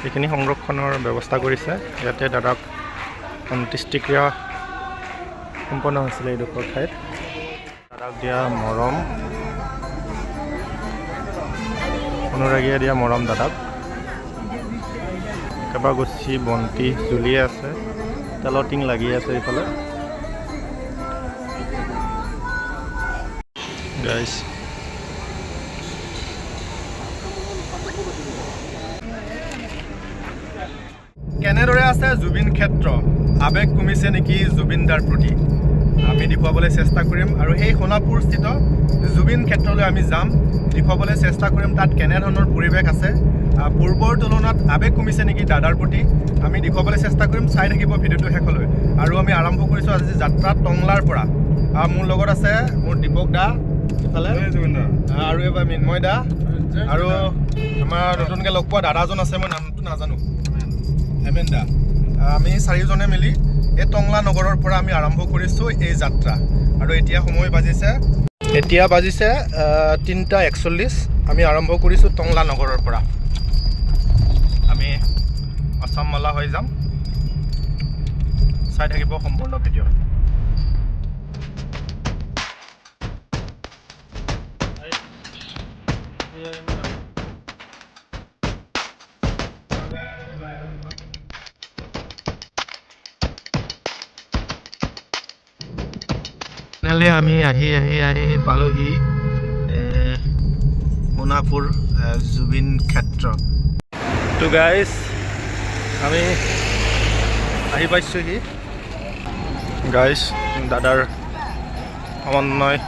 এইখিনি সংৰক্ষণৰ ব্যৱস্থা কৰিছে। ইয়াতে দাদাক অন্ত্যেষ্টিক্ৰিয়া সম্পন্ন হৈছিলে এইডোখৰ ঠাইত। দাদাক দিয়া মৰম, অনুৰাগীয়ে দিয়া মৰম দাদাক। কেইবাগছি বন্তি জ্বলিয়ে আছে, তেলৰ টিং লাগি আছে এইফালে। গাইছ, কেনেদৰে আছে জুবিন ক্ষেত্ৰ? আৱেগ কমিছে নেকি জুবিন দাৰ প্ৰতি? আমি দেখুৱাবলৈ চেষ্টা কৰিম আৰু সেই সোণাপুৰস্থিত জুবিন ক্ষেত্ৰলৈ আমি যাম, দেখুৱাবলৈ চেষ্টা কৰিম তাত কেনেধৰণৰ পৰিৱেশ আছে, পূৰ্বৰ তুলনাত আৱেগ কমিছে নেকি দাদাৰ প্ৰতি, আমি দেখুৱাবলৈ চেষ্টা কৰিম। চাই থাকিব ভিডিঅ'টো শেষলৈ। আৰু আমি আৰম্ভ কৰিছোঁ আজি যাত্ৰা টংলাৰ পৰা। মোৰ লগত আছে মোৰ দীপক দা ইফালে আৰু এইবাৰ মৃন্ময় দা আৰু আমাৰ নতুনকৈ লগ পোৱা দাদাজন আছে, মই নামটো নাজানো, হেমেন দা। আমি চাৰিওজনে মিলি এই টংলা নগৰৰ পৰা আমি আৰম্ভ কৰিছোঁ এই যাত্ৰা। আৰু এতিয়া সময় বাজিছে, এতিয়া বাজিছে 3টা 41। আমি আৰম্ভ কৰিছোঁ টংলা নগৰৰ পৰা। আমি আছামমালা হৈ যাম। চাই থাকিব সম্পূৰ্ণ ভিডিঅ'। ফাইনেলি আমি আহি আহি আহি পালোহি সোণাপুৰ জুবিন ক্ষেত্ৰ। তো গাইজ, আমি আহি পাইছোঁহি। গাইজ, দাদাৰ সমন্বয়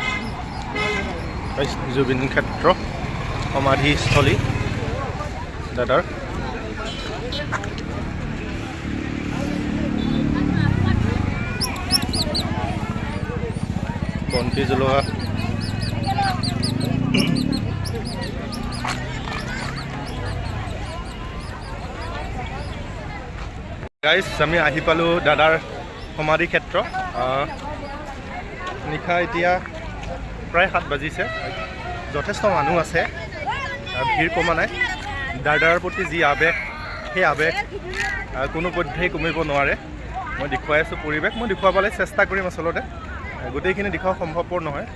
গাইজ, জুবিন ক্ষেত্ৰ সমাধিস্থলী দাদাৰ। বন্তি জ্বলোৱা। গাইজ, আমি আহি পালোঁ দাদাৰ সমাধি ক্ষেত্ৰ। নিশা এতিয়া প্ৰায় 7 বাজিছে। যথেষ্ট মানুহ আছে, ভিৰ কমা নাই। দাদাৰ প্ৰতি যি আৱেগ, সেই আৱেগ কোনো পধ্যেই কমিব নোৱাৰে। মই দেখুৱাই আছোঁ পৰিৱেশ, মই দেখুৱাবলৈ চেষ্টা কৰিম। আচলতে গোটেইখিনি দেখুওৱা সম্ভৱপৰ নহয়,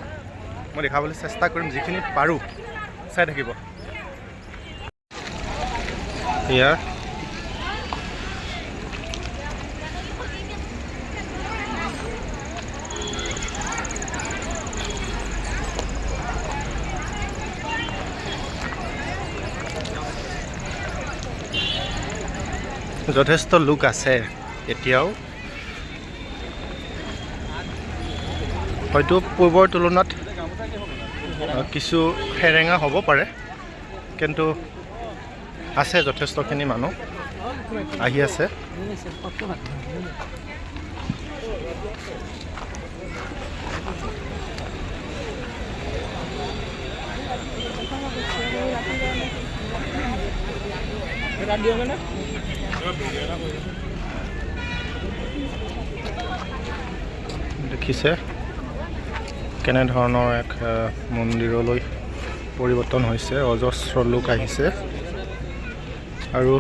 মই দেখাবলৈ চেষ্টা কৰিম যিখিনি পাৰোঁ। চাই থাকিব। এয়া যথেষ্ট লোক আছে এতিয়াও। হয়তো পূৰ্বৰ তুলনাত কিছু সেৰেঙা হ'ব পাৰে, কিন্তু আছে যথেষ্টখিনি মানুহ আহি আছে। দেখিছে কেনেধৰণৰ এক মন্দিৰলৈ পৰিৱৰ্তন হৈছে। অজস্ৰ লোক আহিছে। আৰু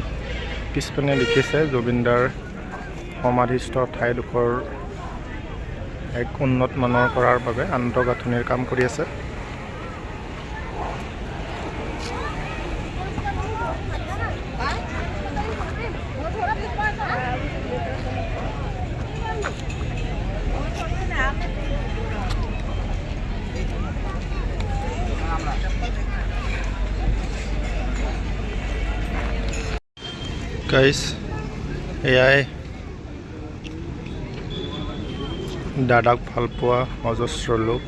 পিছপিনে দেখিছে জুবিনদাৰ সমাধিস্থ ঠাইডোখৰ এক উন্নত মানৰ কৰাৰ বাবে আন্তঃগাঁথনিৰ কাম কৰি আছে। গাইছ, এয়াই দাদাক ভালপোৱা অজস্ৰ লোক।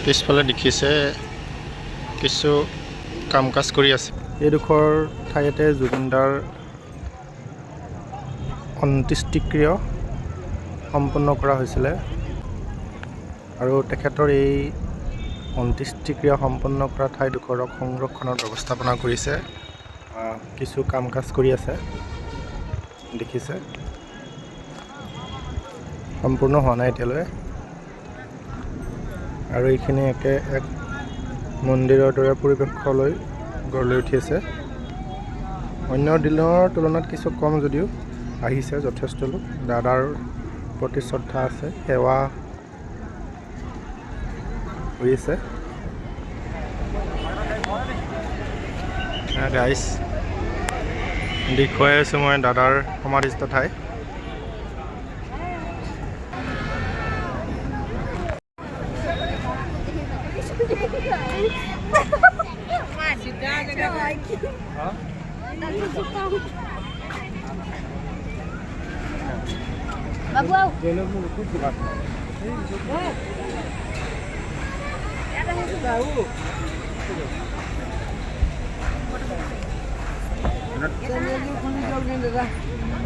পিছফালে দেখিছে কিছু কাম কাজ কৰি আছে। এইডোখৰ ঠাইতে জুবিনদাৰ অন্ত্যেষ্টিক্ৰিয়া সম্পন্ন কৰা হৈছিলে আৰু তেখেতৰ এই অন্ত্যেষ্টিক্ৰিয়া সম্পন্ন কৰা ঠাইডোখৰক সংৰক্ষণৰ ব্যৱস্থাপনা কৰিছে। কিছু কাম কাজ কৰি আছে, দেখিছে, সম্পূৰ্ণ হোৱা নাই এতিয়ালৈ। আৰু এইখিনি একে এক মন্দিৰৰ দৰে পৰিৱেশলৈ গঢ় লৈ উঠি আছে। অন্য দিনৰ তুলনাত কিছু কম যদিও আহিছে যথেষ্ট লোক। দাদাৰ প্ৰতি শ্ৰদ্ধা আছে, সেৱা হৈ আছে। গাইছ, দেখুৱাই আছোঁ মই দাদাৰ সমাধিস্থ ঠাই। বাবু আও।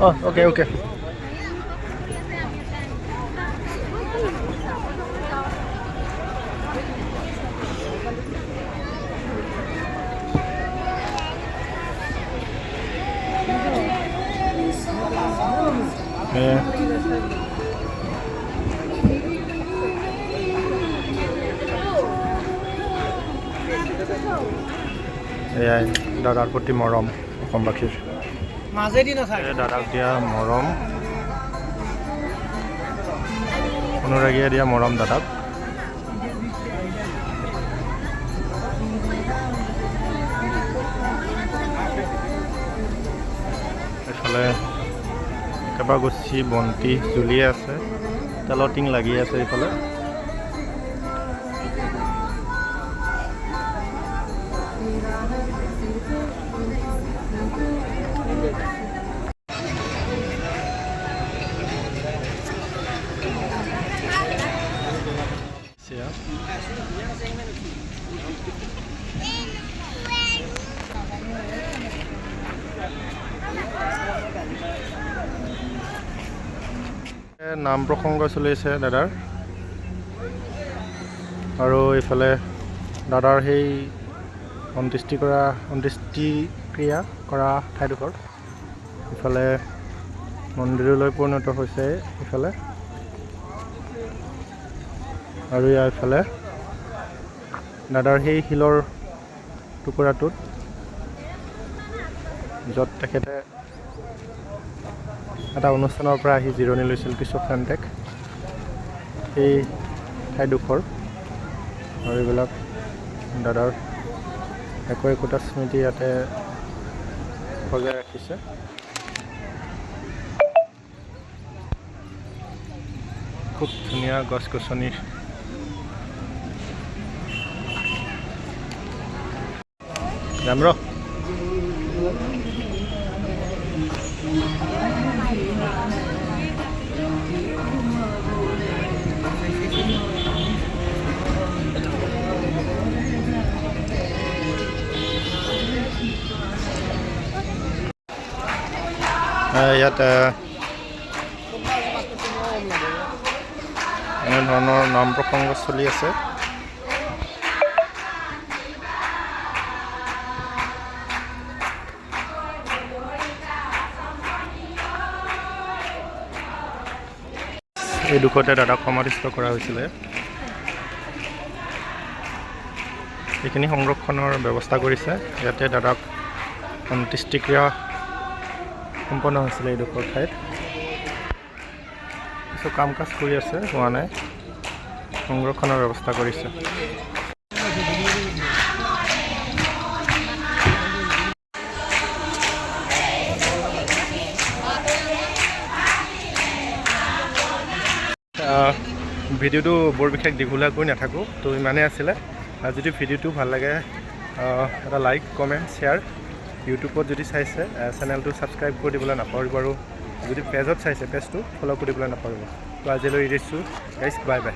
অঁ, অ'কে অ'কে। এয়াই দাদাৰ প্ৰতি মৰম অসমবাসীৰ। মাজেদি নাথাকে। এই দাদাক দিয়া মৰম, অনুৰাগীয়ে দিয়া মৰম দাদাক। এইফালে কেইবাগছি বন্তি জ্বলিয়ে আছে, তেলৰ টিং লাগি আছে এইফালে। এয়া নাম প্ৰসংগ চলিছে দাদাৰ। আৰু এইফালে দাদাৰ সেই অন্ত্যেষ্টিক্ৰিয়া কৰা ঠাইডোখৰ ইফালে মন্দিৰলৈ পৰিণত হৈছে ইফালে। আৰু ইয়াৰ ইফালে দাদাৰ সেই শিলৰ টুকুৰাটোত, য'ত তেখেতে এটা অনুষ্ঠানৰ পৰা আহি জিৰণি লৈছিল কিছু ক্ষন্তেক, সেই ঠাইডোখৰ। আৰু এইবিলাক দাদাৰ একো একোটা স্মৃতি ইয়াতে সজাই ৰাখিছে। খুব ধুনীয়া গছ গছনি। যাম ৰ। ইয়াত এনেধৰণৰ নাম প্ৰসংগ চলি আছে। এই দুখতে দাদাক সমাধিস্থ কৰা হৈছিলে। এইখিনি সংৰক্ষণৰ ব্যৱস্থা কৰিছে। ইয়াতে দাদাক অন্ত্যেষ্টিক্ৰিয়া সম্পন্ন হৈছিলে। এইডোখৰ ঠাইত কিছু কাম কাজ কৰি আছে, হোৱা নাই, সংৰক্ষণৰ ব্যৱস্থা কৰিছে। ভিডিঅ'টো বৰ বিশেষ দীঘলীয়া কৰি নাথাকোঁ, তো ইমানেই আছিলে। আৰু যদি ভিডিঅ'টো ভাল লাগে, এটা লাইক, কমেণ্ট, শ্বেয়াৰ। ইউটিউবত যদি চাইছে, চেনেলটো ছাবস্ক্ৰাইব কৰি দিবলৈ নাপাহৰিব আৰু যদি পেজত চাইছে, পেজটো ফ'ল' কৰি দিবলৈ নাপাহৰিব। তো আজিলৈ এৰিছোঁ গাইছ, বাই বাই।